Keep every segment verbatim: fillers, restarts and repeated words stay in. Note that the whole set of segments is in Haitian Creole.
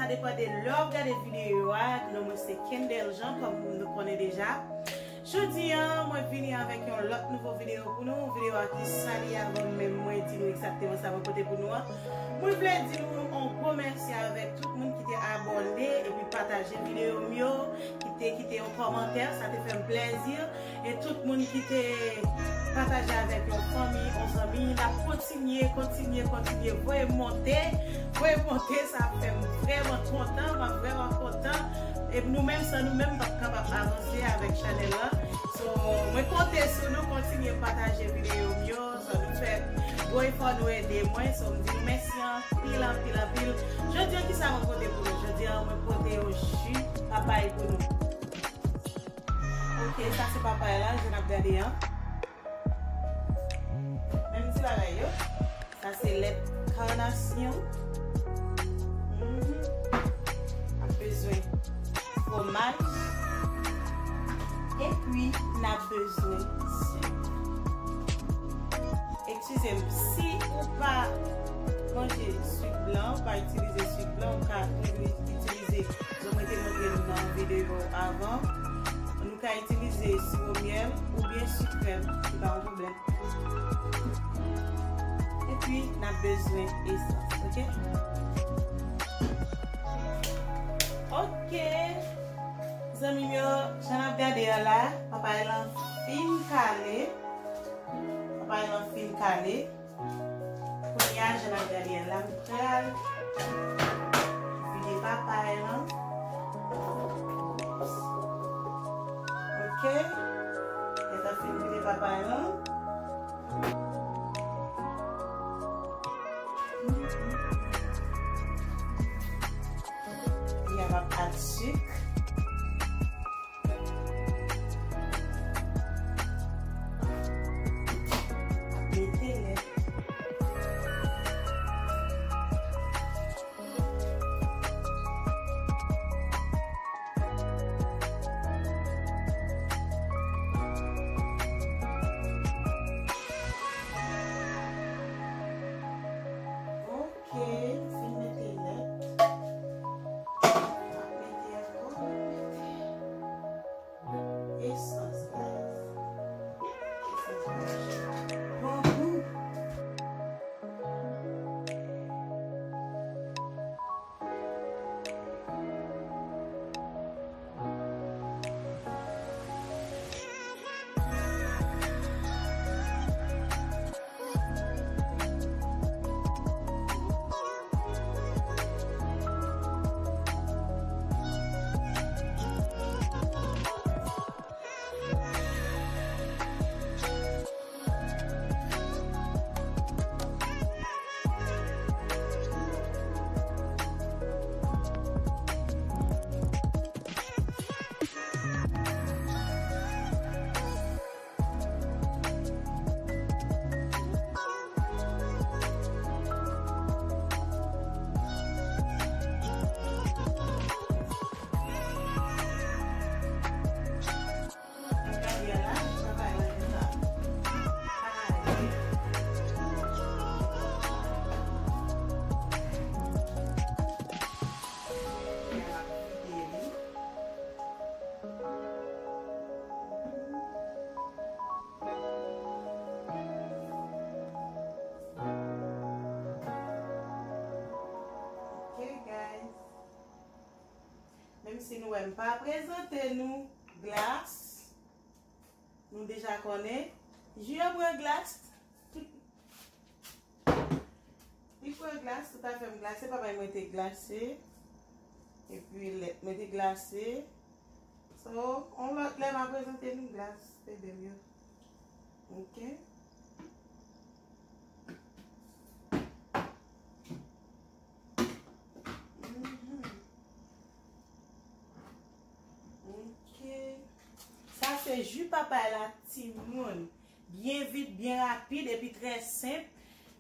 Sa depann de lè w ap gade videyo a. Non mwen se Kendel Jean, kòm nou konnen deja. Jodi a, mwen vini avèk yon lòt nouvo videyo pou nou. Videyo a ki sa li ye avan menm mwen di nou egzakteman sa mwen pote pou nou an. Mwen vle di nou yon gwo mèsi avèk tout moun ki te abòne epi pataje videyo m yo, ki te kite yon kòmantè, sa te fè m plèzi. E tout moun ki te pataje avèk yon fanmi, yon zanmi, n ap kontinye, kontinye, kontinye, voye monte, voye monte, sa ap fè m vrèman kontan, m ap vrèman kontan. E nou menm, san nou menm, m p ap kapab avanse avèk chanèl la. So, mwen konte sou nou, kontinye pataje videyo m yo, sa nou fè gwo efò, nou ede mwen, so m di nou mèsi anpil, anpil, anpil. Jodi a, kisa mwen pote pou nou? Jodi a, mwen pote yon ji papay pou nou. Ok, sa se papay la, jan n ap gade an. Menm ti bagay yo. Sa se lèt kanasyon. Mhm. N ap bezwen fwomaj. Epi, n ap bezwen sik. Eskize m, si ou pa manje sik blan, ou pa itilize sik blan, ou ka toujou itilize, jan mwen te montre nou nan videyo avan, nou ka itilize siwo myèl oubyen sik krèm, se pa yon pwoblèm. Epi, n ap bezwen esans, ok? Ok. Zanmi m yo, jan n ap gade an la, papay lan fin kale. Papay lan fin kale. Kounye a, jan n ap gade an la, m pral vide papay lan. Ok. Lè m fin vide papay lan. Li a ap add sik. Mete lèt. Ok, fin mete lèt. Mete ankò, mete esans, guys. Esans, guys. Bon gou. Ok, guys. Menm si nou wè m pa prezante nou glas, nou deja konnen. Ji an pran glas. Li pran glas, tout afè m glase, papay mwen te glase. Epi lèt mwen te glase. So, on lòt lè m a prezante nou glas, bebe m yo. Ok. Mhm. Ok. Sa se ji papay la, timoun. Byen vit, byen rapid, epi trè senp.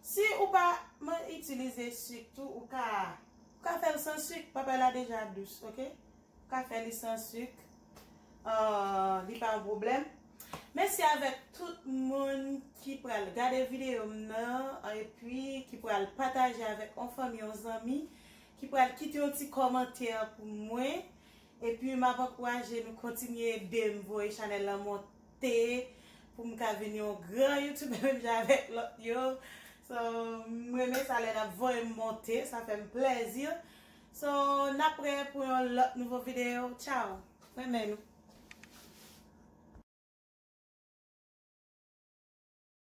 Si ou pa man-, itilize sik tou, ou ka, ou ka fè l san sik. Papay la deja dous, ok? Ou ka fè li san sik. Ah, li pa yon pwoblèm. Mèsi avèk tout moun ki pral gade videyo m nan, epi ki pral pataje avèk yon fanmi, yon zanmi. ki pral kite yon ti kòmantè pou mwen. Epi m ap ankouraje nou kontinye ede m voye chanèl lan monte pou m ka vin yon gran youtubè menm jan avèk lòt yo. So, m renmen sa lè n ap voye m monte, sa fè m plèzi. So, n ap prè pou yon lòt nouvo videyo. Tchao. Renmen nou.